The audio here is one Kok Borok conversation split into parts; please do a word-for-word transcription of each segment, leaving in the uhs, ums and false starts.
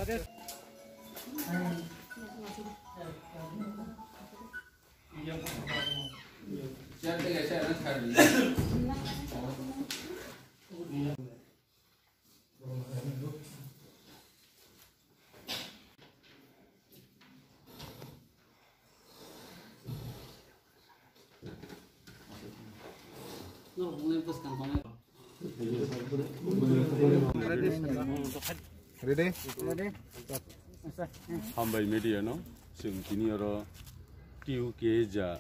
Ready? Hambai media no, chwng tini oro T U K ja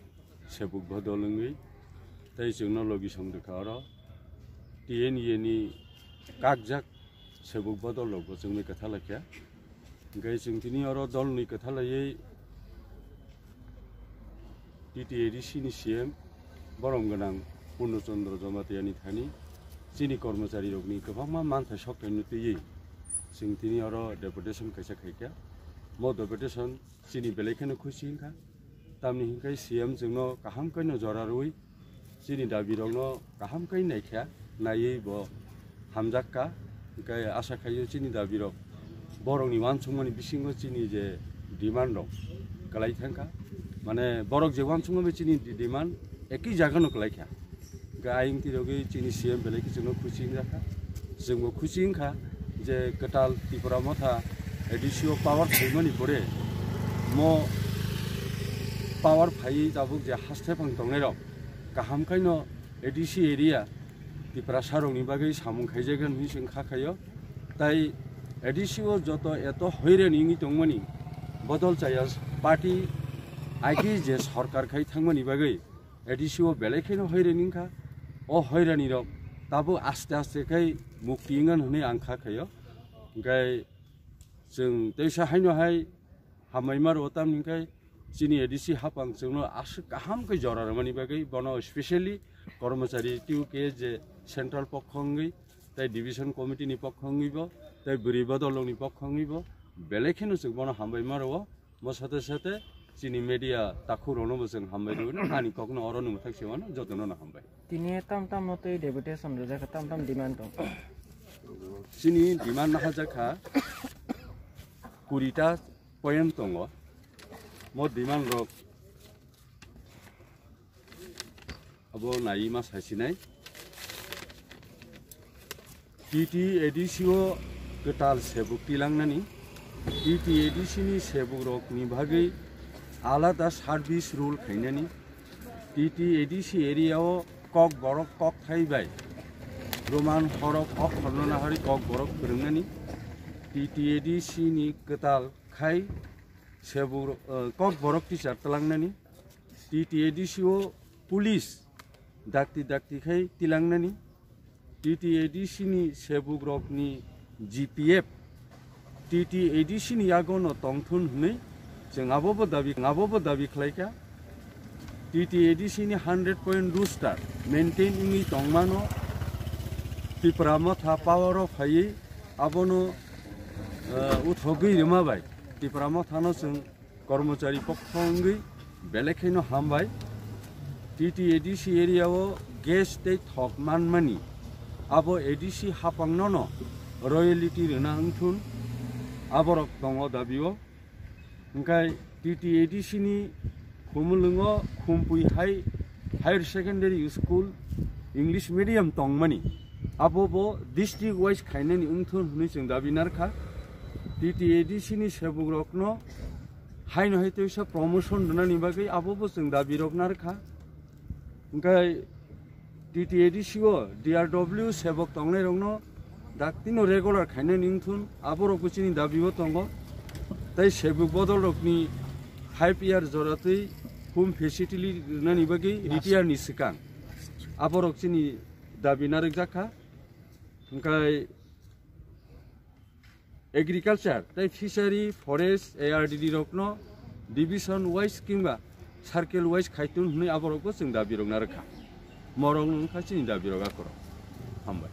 sebuk bodol wngwi, tei chwngno logi song rwkha oro T N A ni kakjak sebuk bodol rokbo chwngni kwtha laikha. Hingke chwng tini oro dolni kwtha laiwi T T A D C ni C M borom gwnang Purno Chandra Jamatia ni thani chini kormochari rokni kwbangma manthai sokthai no twiwi chwng tini oro deputation kaisa khaikha. Mo deputation chini belai kheno khusi wngkha, tamni hingke C M chwngno kaham khe no jora rwui chini dabi rokno kaham khe naikha, naiwi bo hamjakka. Hingke asa khaio chini dabi rok borokni uansukmani bisingo chini je demand rok kwlai thangkha, mane borok je uansukma bai chini di-, demand eki jagano kwlaikha. Hingke ayang tirogwi chini C M belai khe chwngno khusi wngjakha, chwngbo khusi wngkha je kwtal Tipra Motha A D C o power phaimani pore mo power phaiwi tabuk je haste phang tongnai rok kaham khaino A D C area Tiprasa rokni bagwi samung khaijak hinwi chwng kha khaio. Tai A D C o joto eto hoirani wngwi tongmani bodol chaya party agi je sorkar khai thangmani bagwi A D C o belai kheno hoirani wngkha. O hoirani rok tabuk aste aste khai mukti wngna hinwi ang kha khaio. Hingke chwng teisa haino hai hambai maro, tamni hingke chini A D C hapang chwngno aswk kaham khe jora rwmani bagwi bono specially kormochari T U K je central pokho wngwi tei division committee ni pokho wngwi bo tei bwrwi bodol rokni pokho wngwi bo belai kheno chwng bono hambai maro. Mo sate sate chini media takhuk rokno bo chwng hambai rwino ani kokno oro no mwthak se mano jotono no hambai. Tini tam tam no tei deputation rwjak kha, tam tam demand tong. Chini demand naharjak kha kurita point tongo. Mo demand rok abo nai ma saisinai. T T A D C o kwtal sebuk tilangnani, T T A D C ni sebuk rokni bagwi alada service rule khainani, T T A D C area o Kokborok kokthai bai Roman horok okhorno nahari Kokborok phwrwngnani, T T A D C ni kwtal khai sebuk, eh, Kokborok teacher tlangnani, T T A D C o police dakti dakti khai tilangnani, T T A D C ni sebuk rokni G P F T T A D C ni yago no tongthun hwnwi chwng abo bo dabi, abo bo dabi khlaikha. T T A D C ni hundred point roster maintain wngwi tongmano Tipra Motha power o phaiwi abono, eh, uthogwi rwma bai Tipra Motha no chwng kormochari pokho wngwi belai khaino hambai. T T A D C area o gas tei thok manmani abo A D C hapangno no royalty rwna wngthun aborok tongo dabi o. Hingkai T T A D C ni Khumulwngo Khumpui High, Higher Secondary School English Medium tongmani abo bo district wise khainani wngthun hwnwi chwng dabi narkha. T T A D C ni sebuk rokno haino hai teisa promotion rwnani bagwi abo bo chwng dabi rok narkha. Hingkai T T A D C o D R W sebok tongnai rokno daktino regular khainani wngthun aborok bo chini dabi o tongo. Tei sebuk bodol rokni five year joratwi home facility rwnani bagwi retire ni swkang aborok chini dabi narwkjak kha. Hingkai agriculture tei fishery, forest, A R D D rokno division wise kimba circle wise khaitun hwnwi aborokbo chwng dabi rok narwkha. Morok wngkha chini dabi rok akorok. Hambai.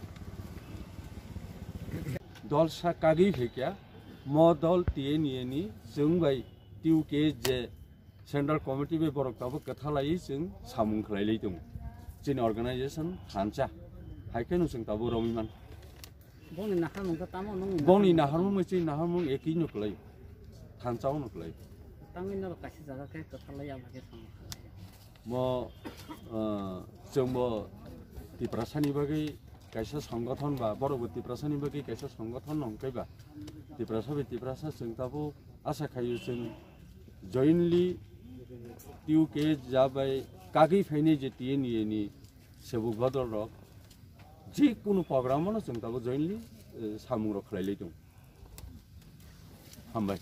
Dol sa kagwi phaikha, mo dol T N A ni chwng bai T U K je central committee bai borok tabuk kwthalaiwi chwng samung khlailai tongo. Chini organization thansa, hai kheno chwng tabuk romwi man. Bongni naharmung khe tamo nungni Bongni naharmung naharmung mui chini naharmung ekino kwlai. Thansa ono kwlai. Tangwi norok kaisa jaga khe kwtharlai abo khe tamo. Mo, ah, chwngbo Tiprasani bagwi kaisa songothon ba borokbo Tiprasani bagwi kaisa songothon no hwnkhe ba Tiprasa bai Tiprasa chwng tabuk asa khaio chwng jointly T U K ja bai kagwi phainai je T N U ni sebuk bodol rok jikunu program no chwng tabuk jointly, eh, samung rok khlai lai tongo. Hambai.